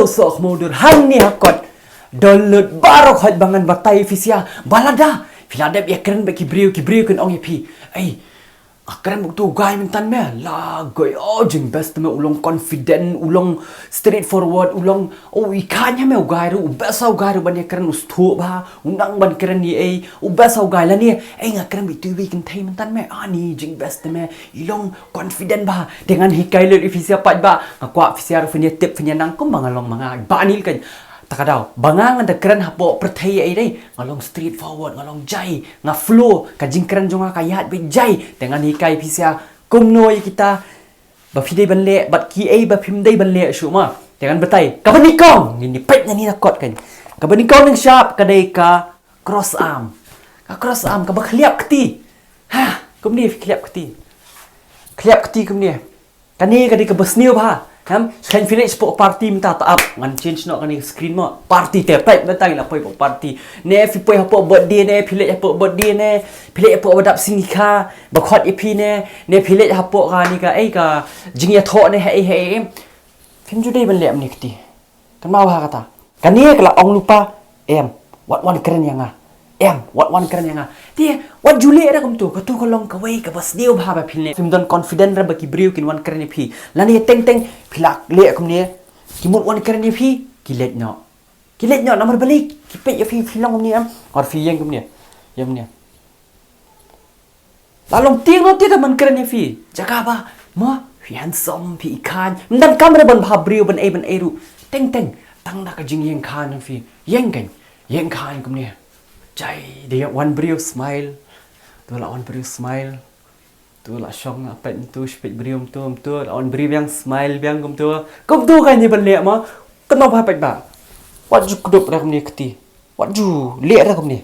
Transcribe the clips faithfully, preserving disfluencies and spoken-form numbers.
Soh khmudor hangne ha kot. Download baroh hoi ba ngan batai phi sha. Ba lada phi la dep ïakren bad ki briew, ki briew kin ong ïa phi, "Ei, nga kren bad uto u guy mynta me, la goi, oh, jingbest te me, u long confident, u long straightforward, u long, oh, i kha ïa me u guy ruh, u best u guy ruh ban ïakren, u sthoh bha, u nang ban kren ïa ei, u best u guy." Lane, "Ei, nga kren bad itu iwei i kynthei mynta me, ani jingbest te me, i long confident bha." Te ngan hikai lut ïa phi sha paidbah, nga kwah phi sha ruh phin ïa tip, phin ïa nang kumba nga long ma nga Bah Neil kan. Ta ka daw ba nga, ngan da kren hapoh pyrthei ei dei, nga long straightforward, nga long jai, nga flow, ka jingkren jong nga ka ïaid beit jai. Te ngan hikai phi sha kumno ïa kita ba phi dei ban leh bad kiei ba phim dei ban leh shuh ma. Te ngan batai. Kaba nyngkong, ngin ïa peit na ni na kot kan. Kaba nyngkong nyngshap ka dei ka cross arm. Ka cross arm, kaba khliap kti. Ha, kumne phi khliap kti. Khliap kti kumne. Kane ka dei kaba sniew bha. Em, shen phi leit shapoh party mynta, ta ap, ngan change noh kane ka screen mo. Party te, peit mynta ngi la poi hapoh party. Ne phi poi hapoh birthday ne, phi leit hapoh birthday ne, phi leit hapoh ba dap sngi kha ba khot ïa phi ne, ne phi leit hapoh kane ka, ei, ka jingïathoh ne, hei hei. Phim ju dei ban leh mynne kti. Kan mau ha kata. Kane ka la ong lypa, em, wat wan kren ïa nga. Em, wat wan kren ïa nga. Te wat ju leh da kumto, kato ka long kawei kaba sniew bha ba phin leh. Phim don confident re ba ki briew kin wan kren ïa phi. Lane teng teng phi la leh kumne, ki mut wan kren ïa phi, ki leit noh. Ki leit noh namar balei, ki peit ïa phi, phi long kumne em. Or phi ïeng kumne. Ïeng kumne. La long tieng noh te da man kren ïa phi. Jaka ba, mo, phi handsome, phi i khan. Ym donkam re ban bha briew ban ei ban ei ruh. Teng teng, tang da ka jingïeng khan jong phi. Ïeng kan, ïeng khan kumne. Jai, da wan briew smile. To la wan briew smile. To la shong, la peit mynta, shi peit briew mynta, mynta, la wan briew biang smile biang kumta. Kumta kan ïa ban leh mo. Kynmaw bha paidbah. Wat ju kdup re kumne kti. Wat ju leh re kumne.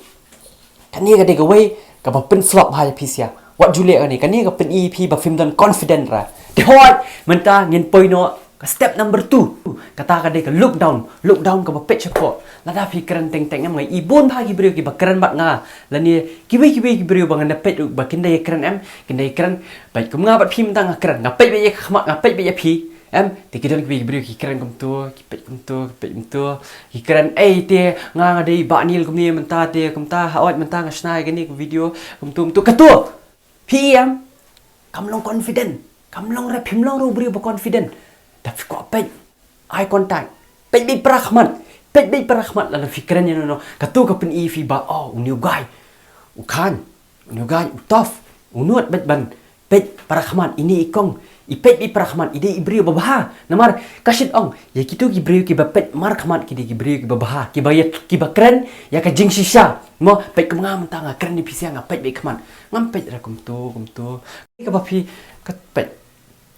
Kane ka dei kawei kaba pynslap bha ïa phi sha. Wat ju leh kane, kane ka pyni ïa phi ba phim don confident re. Te hooid, mynta ngin poi noh ka step number two. Kata ka dei ka look down. Look down kaba peit shapoh. Lada phi kren teng teng em, nga i bun bha ki briew kiba kren bad nga. Lane kiwei kiwei ki briew ba ngan da peit ruh ba kin da ïakren em, kin da ïakren. Peit kum nga bad phi mynta nga kren. Nga peit beit ïa ka khmat, nga peit beit ïa phi. Em, te ki don kiwei ki briew ki kren kumta, ki peit kumta, ki peit kumta. Ki kren, "Ei te, nga nga dei Bah Neil kumne mynta te, kumta, hooid mynta nga shna ïa kane ka video, kumta, kumta." Kato. Phi em, kam long confident, kam long re, phim long re u briew ba confident. Da phi kwah peit eye contact. Peit beit para khmat. Peit beit para khmat lada phi kren ïano ïano. Kato ka pyni ïa phi ba, oh, une u guy u khan, une u guy u tough, u nud beit ban peit para khmat, ine i kong, i peit beit para khmat, i dei i briew ba bha. Namar ka shait ong, ïa kito ki briew kiba peit mar khmat ki dei ki briew kiba bha, kiba ïa, kiba kren ïa ka jingshisha. Mo, peit kum nga mynta nga kren ïa phi sha, nga peit beit khmat. Ngam peit re kumto, kumto. Kaba phi, ka peit.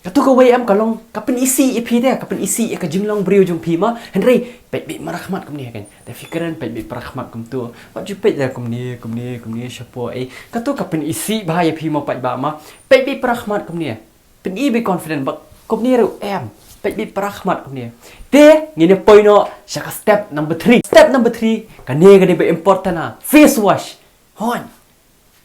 Kato kawei em ka long, ka pynisih ïa phi te, ka pynisih ïa ka jinglong briew jong phi mo. Hynrei, peit beit para khmat kumne kan. Da phi kren peit beit para khmat kumto. Wat ju peit re kumne, kumne, kumne, shapoh, eh. Kato ka pynisih bha ïa phi mo paidbah mo. Peit beit para khmat kumne. Pyni beit confident ba kumne ruh em. Peit beit para khmat kumne. Te, ngin ïa poi noh sha ka step number three. Step number three, kane ka dei ba important ha. Face wash. Hooid.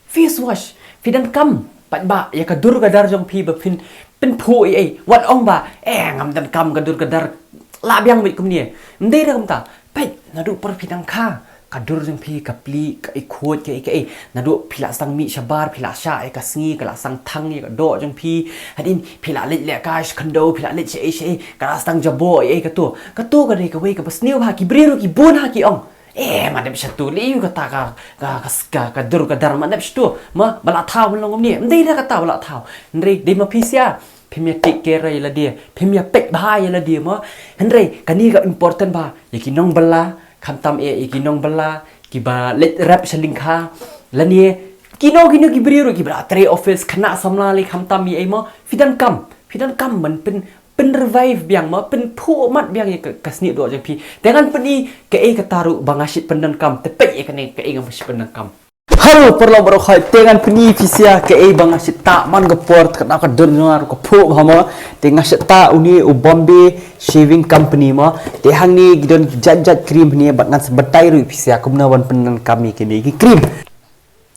Face wash. Phi donkam paidbah ïa ka dur ka dar jong phi ba phin pynphuh ei ei. Wat ong ba, eh, ngam donkam ka dur ka dar. Lah biang beit kumne. Ym dei re kumta. Peit, naduh por phi dang kha, ka dur jong phi ka plie, ka ikhuid, ka ei ka ei. Naduh phi la sdang mih shabar, phi la shah ïa ka sngi, ka la sdang thang ïa ka doh jong phi. Hadien phi la leit lehkai sha khyndew, phi la leit shaei shaei, ka la sdang jaboh ei ei kato. Kato ka dei kawei kaba sniew bha, ki briew ruh ki bun ha ki ong, eh, ma dep shatu lei ïa kata ka, ka, ka, ka, ka dur ka dar ma dep shatu. Ma, ba la thaw ban long kumne. Ym dei re kata ba la thaw. Hynrei dei ma phi sha, phim ïa take care ïa lade, phim ïa peit bha ïa lade mo. Hynrei kane ka important bha ïa ki nongbylla, khamtam eh ïa ki nongbylla kiba leit rep sha lyngkha. Lane kino kino ki briew ruh kiba la trei office, khynnah samla lei khamtam ïa ei mo. Phi donkam, phi donkam ban pyn pynrevive biang mo, pynphuh mat biang ïa ka, ka snieh doh jong phi. Te ngan pyni kaei kata ruh ba nga shait pyndonkam, te peit ïa kane kaei nga shait pyndonkam. Hello paralok baroh, hooid, te ngan pyni phi sha kaei ba nga shait tah man ka por, kata ka dur jong nga ruh ka phuh bha mo. Te nga shait tah une u Bombay Shaving Company mo. Te hangne ki don ki jait jait cream hangne, bad ngan sa batai ruh phi sha kumno ban pyndonkam ïa kine ki cream.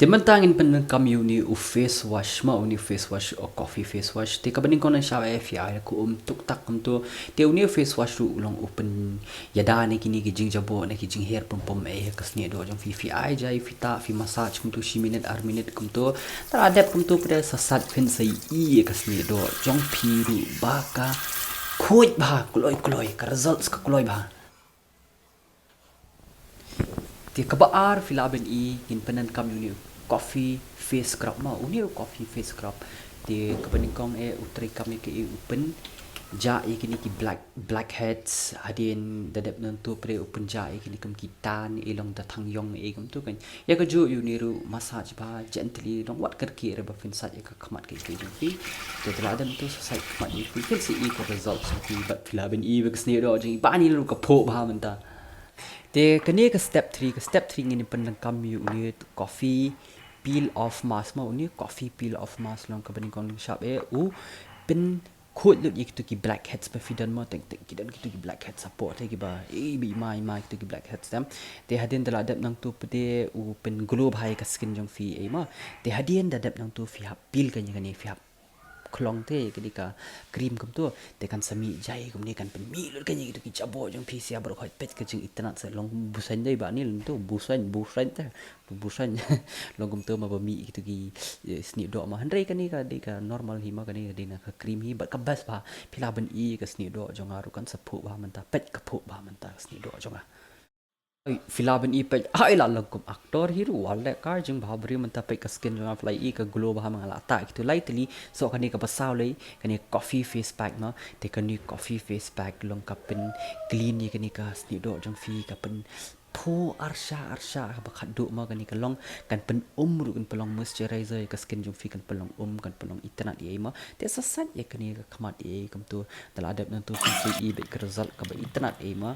Te mynta ngin pyndonkam ïa une u face wash, ma une u face wash, u coffee face wash. Te kaba nyngkong nang shah eh phi ai da ka um tuk tak kumto. Te une u face wash ruh u long u pynïada na kine ki jingjaboh, na ki jingher pom pom eh ka snieh doh jong phi. Phi ai jai, phi tah, phi massage kumto shi minit ar minit kumto. Te la dep kumto pat sa sait phin sa ïohi ïa ka snieh doh jong phi ruh ba ka khuid bha, kloi kloi, ka results ka kloi bha. Te kaba ar phi lah ban ïohi, ngin pyndonkam ïa une u coffee face scrub, ma une u coffee face scrub. Te kaba nyngkong eh u treikam ïa ka, eh u pynjah ïa kine ki black, blackheads. Hadien da dep nangtu pat u pynjah ïa kine kum ki tan, eh long da thang ïong, eh kumto kan. Ïa kajuh ïa une ruh massage bha gently, long wat kyrkieh re ba phin sait ïa ka khmat ka ïing jong phi. Te da la dep nangtu sa sait khmat ïa phi, phin sa ïohi ka result jong phi, bad phi lah ban ïohi ba ka snieh doh jong phi bani ruh ka phuh bha mynta. Te kane ka step three, ka step three ngin pyndonkam ïa une u coffee peel off mask, ma une u coffee peel off mask long kaba nyngkong nang shah eh u pynkhuid lut ïa kito ki blackheads ba phi don, ma teng teng ki don kito ki blackheads hapoh te kiba, eh, ba i ma i ma kito ki blackheads te. Te hadien da la dep nangtu pat u pynglow bha ïa ka skin jong phi, eh, ma. Te hadien da dep nangtu phi hap peel kane, kane phi hap khlong te kane ka cream kumto, te kan sa mih jai kumne, kan pynmih lut kane kito ki jaboh jong phi sha baroh khoit. Peit ka jingitynnad, sa long busain dei bani nangtu, busain, busain te, busain. Long kumto ma ba mih kito ki, eh, snieh doh ma. Hynrei kane ka dei ka normal hi, ma kane ka dei na ka cream hi, bad ka best bha. Phi lah ban ïohi ka snieh doh jong nga ruh kan sa phuh bha mynta, peit ka phuh bha mynta ka snieh doh jong nga. Phi lah ban ïohi, peit, ai la long kum actor hi ruh, wat leh ka jingbha briew mynta. Peit ka skin jong nga, phi lah ïohi ka glow bha, ma nga la tah kito lai tylli. So kane kaba saw lei, kane coffee face pack, ma. Te kane coffee face pack long ka pyn clean ïa kane ka snieh doh jong phi, ka pynphuh arshah arshah kaba khatduh, ma. Kane ka long kan pynum ruh, kan pynlong moisturizer ïa ka skin jong phi, kan pynlong um, kan pynlong itynnad ïa i, ma. Te sa sait ïa kane ka khmat ïa i kumto. Da la dep nangtu phin sa ïohi beit ka result kaba itynnad, eh, ma.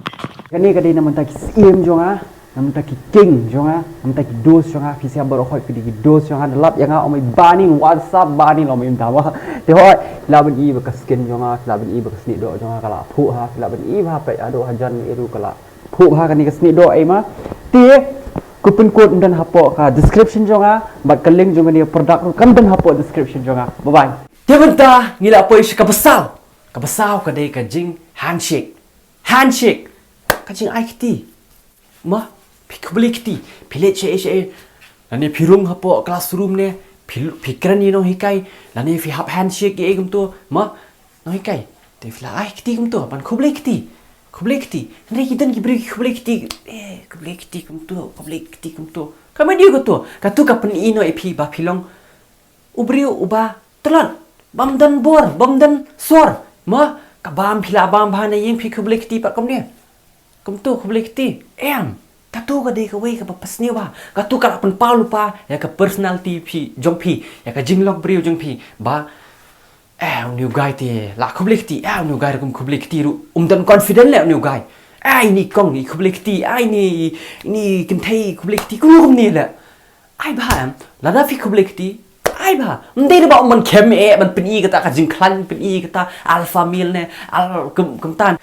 Kane ka dei na bynta ki syiem jong nga, na bynta ki king jong nga, na bynta ki dost jong nga, phi sha baroh khoit phi dei ki dost jong nga, da lap ïa nga ym ïohi bani, WhatsApp bani, ym ïohi mynta, ma. Te hooid, phi lah ban ïohi ba ka skin jong nga, phi lah ban ïohi ba ka snieh doh jong nga ka la phuh ha, phi lah ban ïohi ba ha peit haduh hajan eh ruh ka la phuh ha kane ka snieh doh, eh, ma. Te ka pin code ym don hapoh ka description jong nga, bad ka link jong kane ka product ruh kam don hapoh description jong nga. Bye bye. Te mynta ngi la poi sha kaba saw. Kaba saw ka dei ka jing handshake. Handshake. Ka jingai kti. Ma, phi khublei kti. Phi leit shaei shaei, lane phi rung hapoh classroom ne, phi, phi kren ïa i nonghikai, lane phi hap handshake ïa i kumto. Ma, nonghikai. Te phi la ai kti kumto, ban khublei kti. Khublei kti. Hynrei ki don ki briew ki khublei kti. Eh, khublei kti kumto, khublei kti kumto. Ka mut ïa kato, kato ka pyni noh ïa phi ba phi long u briew uba tlot, bym don bor, bym don sor. Ma, ka bam phi la bam bha na ïing, phi khublei kti pat kumne. Kumto khublei kti. Em, kato ka dei kawei kaba pynsniew bha. Kato ka la pynpaw lypa ïa ka personality phi, jong phi, ïa ka jinglong briew jong phi. Ba, eh, une u guy te la khublei kti, eh, une u guy ruh kum khublei kti ruh. Um don confident leh une u guy. Eh, ine i kong i khublei kti, eh, ine i, ine i kynthei i khublei kti, kumno kumne leh. Ai bha em, lada phi khublei kti, ai bha. Ym dei ruh ba ym ban khem eh, ban pyni kata ka jingkhlaiñ, pyni kata alpha male ne, al kum, kumta.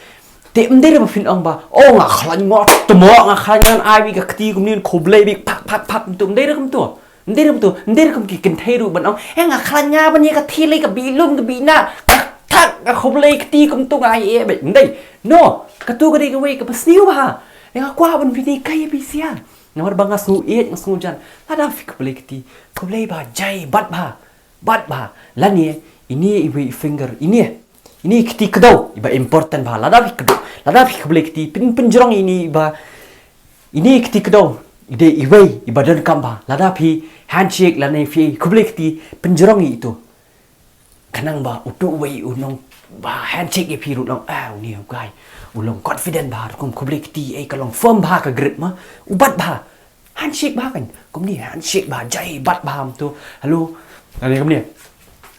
Te ym dei ruh ba phin ong ba, oh, nga khlaiñ, nga tymok, nga khlaiñ, ngan ai beit ka kti kumne, khublei beit, phak, phak, phak, kumto. Ym dei ruh kumto. Ym dei ruh kumto. Ym dei ruh kum ki kynthei ruh ban ong, eh, nga khlaiñ, nga ban ïa ka thylli, ka bitlum, ka bina, ka thak, ka khublei kti kumto, nga ai eh beit. Ym dei. No, kato ka dei kawei kaba sniew bha. Nga kwah ban pyni kai ïa phi sha. Namar ba nga sngew ïeit, nga sngew jan. Lada phi khublei kti, khublei bha, jai, bat bha, bat bha. Lane, ine iwei i finger, ine, ine i kti kdew, iba important bha. Lada phi kdew, lada phi khublei kti, pyn, pynjrong ine iba, ine i kti kdew, i dei iwei iba donkam bha. Lada phi handshake, lane phi khublei kti, pynjrong ito. Khnang ba uto uwei u nong ba handshake ïa phi ruh long, ah, une u guy u long confident bha, rukom khublei kti, eh, ka long firm bha ka grip ma, u bat bha. Handshake bha kan, kumne handshake bha, jai bat bha kumto. Hello. Lane kumne.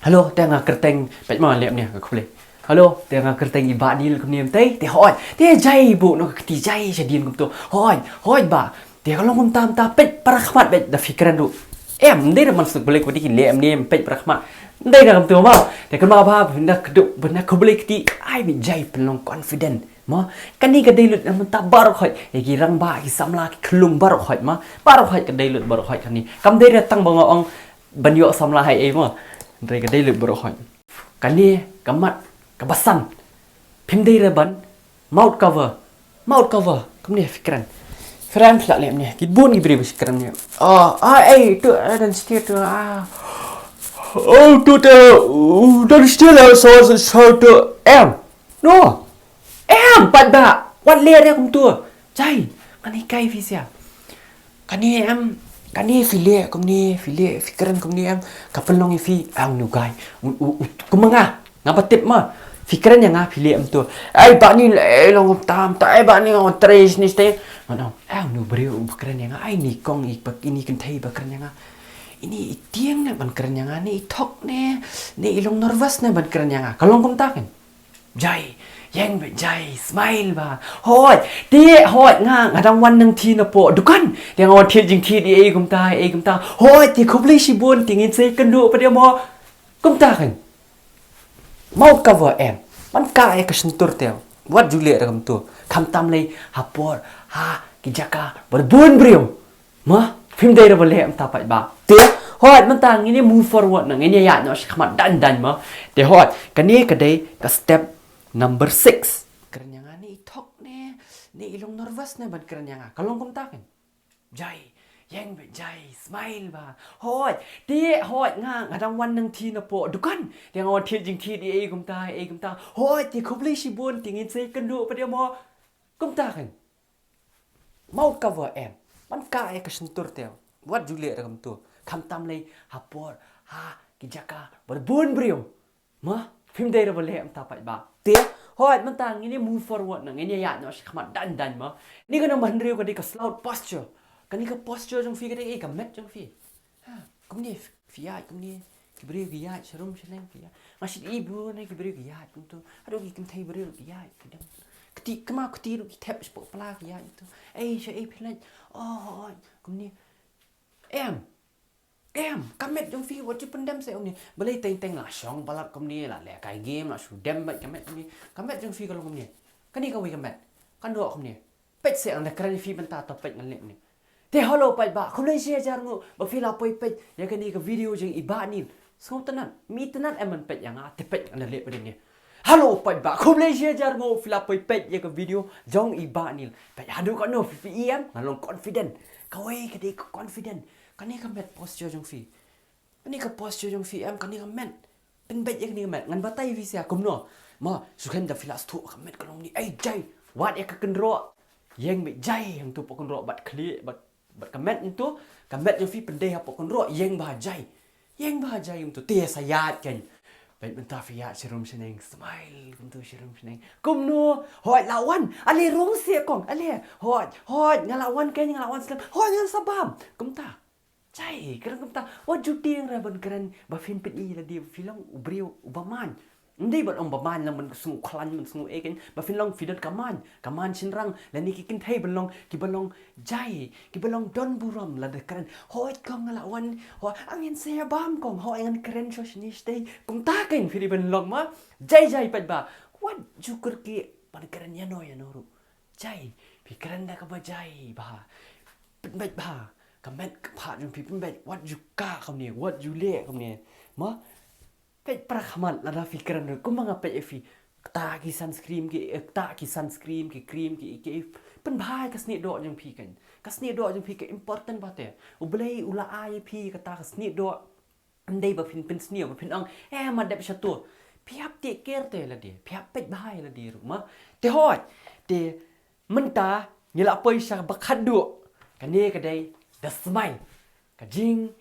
Hello, te nga kyrteng, peit ma leh kumne ka khublei. Hello, te nga kyrteng i Bah Neil kumne, te, te hooid, te jai buh noh ka kti, jai shadien kumto. Hooid, hooid bah. Te ka long kumta kumta, peit para khmat, peit da phi kren ruh. Em, ym dei ruh ban suk balik, wat ki leh em ne em, peit para khmat. Ym dei ruh kumto mo. Te kynmaw bha, ban da kdew, ban da khublei kti, ai beit jai pynlong confident. Ma, kane ka dei lut mynta baroh khoit. Ïa ki rangbah, ki samla, ki khyllung baroh khoit ma. Baroh khoit ka dei lut baroh khoit kane. Kam dei re tang ba nga ong ban ïoh samla ha ei ei ma. Hynrei ka dei lut baroh khoit. Kane ka mat kaba san. Phim dei re ban mouth cover. Mouth cover. Kumne phi kren. Phi kren phi lah leh kumne. Ki bun ki briew ba shi kren ne. Ah, ah, ei, to, ah, don stia to, ah. Oh, to, to, oh, don stia la, so, so, so, to, em. No. Em, pat ba. Wat leh re kumto. Jai. Kane kai phi sia. Kane em, kane phi leh kumne, phi leh, phi kren kumne em, ka pynlong ïa phi, ang nu guy, u, u, u, kumba nga, nga ba tip ma, phi kren ïa nga, phi leh em to, ai ba ni leh, long tam, ta, ai ba ni long tres ni ste, nga ong, ang nu briew, u ba kren ïa nga, ai ni kong, i ba, ini kynthei ba kren ïa nga, ini i tieng ne ban kren ïa nga, ne i thok ne, ne i long nervous ne ban kren ïa nga, ka long kumta kan. Jai, ïeng beit jai, smile ba. Hooid, te hooid nga, nga dang wan nangthied napoh dukan. Te nga wan thied jingthied ei ei kumta, ei ei kumta. Hooid, te khublei shibun, te ngin sa ïakynduh pat de mo. Kumta kan. Mouth cover em. Ban kah ïa ka shyntur te. Wat ju leh re kumto. Khamtam lei ha por, ha ki jaka ba bun briew. Ma, phim dei re ba leh mynta pat ba. Te, hooid mynta ngin ïa move forward na, ngin ïa ïaid noh shakhmat dang dang ma. Te hooid, kane ka dei ka step number six. Kren ïa nga ne i thok ne, ne i long nervous ne ban kren ïa nga. Ka long kumta kan. Jai, ïeng beit jai, smile ba. Hooid, te hooid nga, nga dang wan nangthied napoh dukan. Te nga wan thied jingthied ei ei kumta, ei ei kumta. Hooid, te khublei shibun, te ngin sa ïakynduh pat de mo. Kumta kan. Mouth cover em. Ban kah ïa ka shyntur te. Wat ju leh re kumto. Khamtam lei ha por, ha ki jaka ba bun briew. Ma, phim dei re ba leh mynta pat ba. Te, hooid mynta ngin ïa move forward na, ngin ïa ïaid noh shakhmat dang dang ma. Kane ka number hynriew ka dei ka slouch posture. Kane ka posture jong phi ka dei ei ka met jong phi. Ha, kumne, phi ïaid kumne, ki briew ki ïaid sharum shaneng ki ïaid. Nga shu ïohi bun ne ki briew ki ïaid kumto. Haduh ki kynthei briew ki ïaid ki dang. Kti kma kti ruh ki thep shapoh pla ki ïaid kumto. Ei, sha ei phi leit. Oh, kumne. Em. Em, ka met jong phi wat ju pyndem se kumne. Balei teng teng la shong palat kumne, la leh kai game, la shu dem beit ka met kumne. Ka met jong phi ka long kumne. Kane kawei ka met. Kan dei kumne. Peit se ngan da kren ïa phi mynta topic ngan leh kumne. Te hello paidbah, khublei shi hajar nguh ba phi la poi peit ïa kane ka video jong i Bah Neil. Sngewtynnat, mi tynnat em ban peit ïa nga, te peit ngan da leh pat de kumne. Hello paidbah, khublei shi hajar nguh phi la poi peit ïa ka video jong i Bah Neil. Peit haduh katno phi, phi i em, nga long confident. Kawei ka dei ka confident. Kane ka met posture jong phi. Kane ka posture jong phi em, kane ka met. Pynbeit ïa kane ka met. Ngan batai phi sia kumno. Ma, shu khlem da phi la sdang ka met ka long kumne. Ei, jai. Wad ïa ka kynroh. Ïeng beit jai hangto poh kynroh bad khlieh, bad, bad ka met hangto. Ka met jong phi pyndei hapoh kynroh. Ïeng bha jai. Ïeng bha jai hangto. Te sa ïaid kan. Peit mynta phi ïaid sharum shaneng. Smile kumto sharum shaneng. Kumno. Hooid la wan. Ale rung sia kong. Ale. Hooid. Hooid. Nga la wan kan. Nga la wan slem. Hooid ngan sa bam. Kumta. Jai, kren kumta, wat ju tieng re ban kren, ba phin pyni lade, phi long u briew, uba main. Ym dei ban ong ba main lang ban sngew khlaiñ, ban sngew ei kan, ba phin long phi don ka main, ka main shynrang, lane ki kynthei ban long, kiba long jai, kiba long don burom, lada kren, hooid kong nga la wan, hooid, ngin sa ïa bam kong, hooid ngan kren shuh shane shatei, kumta kan phi dei ban long ma, jai jai paidbah, wat ju kyrkieh, ban kren ïano ïano ruh. Jai, phi kren da kaba jai bha. Pynbeit bha. Ka met ka phad jong phi pynbeit. Wat ju kah kumne, wat ju leh kumne. Ma, peit para khmat lada phi kren ruh. Kumba nga peit ïa phi. Kata ki sunscreen ki, eh, kata ki sunscreen ki, cream ki, ki. Pynbha ka snieh doh jong phi kan. Ka snieh doh jong phi ka important bha te. U Blei u la ai ïa phi kata ka snieh doh. Ym dei ba phin pynsniew, ba phin ong, eh, ma dep shato. Phi hap take care te lade, phi hap peit bha ïa lade ruh ma. Te hooid, te mynta ngi la poi sha ba khatduh. Kane ka dei da smile. Ka jingsmile.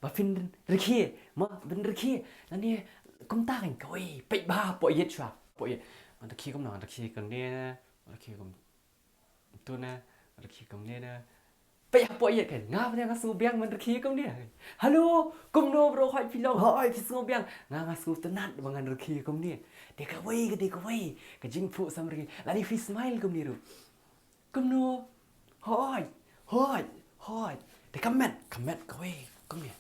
Ba phin rkhie, ma, phin rkhie. Lane kumta kan kawei, peit bha hapoh ïit shuwa. Hapoh ïit. Ngan rkhie kumno, ngan rkhie kumne, ngan rkhie kum. Tu na, rkhie kumne na. Peit hapoh ïit kan. Nga pynban nga sngewbiang ban rkhie kumne. Hello, kumno bro, hooid phi long, hooid phi sngewbiang. Nga nga sngewtynnat ba ngan rkhie kumne. Te kawei ka dei kawei ka jingphuh samrkhie. Lane phi smile kumne ruh. Kumno? Hooid, hooid, hooid. Te ka met, ka met kawei kumne.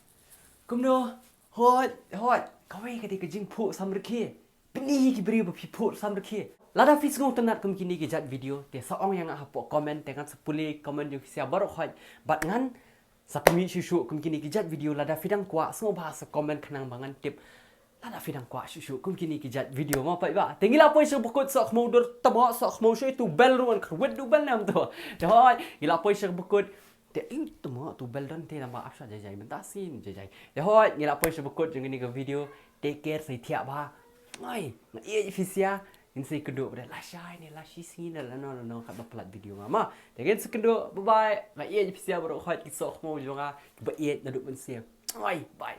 Kumno? Hooid, hooid. Kawei ka dei ka jingphuh samrkhie. Bniah ki briew ba phi phuh sam rkhie. Lada phi sngewtynnat kum kine ki jait video, te sa ong ïa nga hapoh comment, te ngan sa pule comment jong phi sha baroh khoit. Bad ngan sa pynmih shuh shuh kum kine ki jait video, lada phi dang kwah sngewbha sa comment khnang ba ngan tip. Lada phi dang kwah shuh shuh kum kine ki jait video, ma paidbah. Te ngi la poi sha bakut, soh khmiew dur tamo, soh khmiew shuh, tu bel ruan khrwit du bel nam tu. Te hoi, ngi la poi sha bakut. Te ing tamo tu bel don te, namba ap sha jai jai mynta sien jai jai. Te hoi, ngi la poi sha bakut jong kine ki video. Take care, sa thiah bha. Oi, nga ïeit phi sha. Ngin sa ïakynduh bad lashai ne lashisngi ne lano lano katba pynlait video nga ma. Te ngin sa ïakynduh, bye bye. Nga ïeit phi sha baroh khoit ki soh khmiew jong nga. Ba ïeit naduh mynsiem. Oi, bye.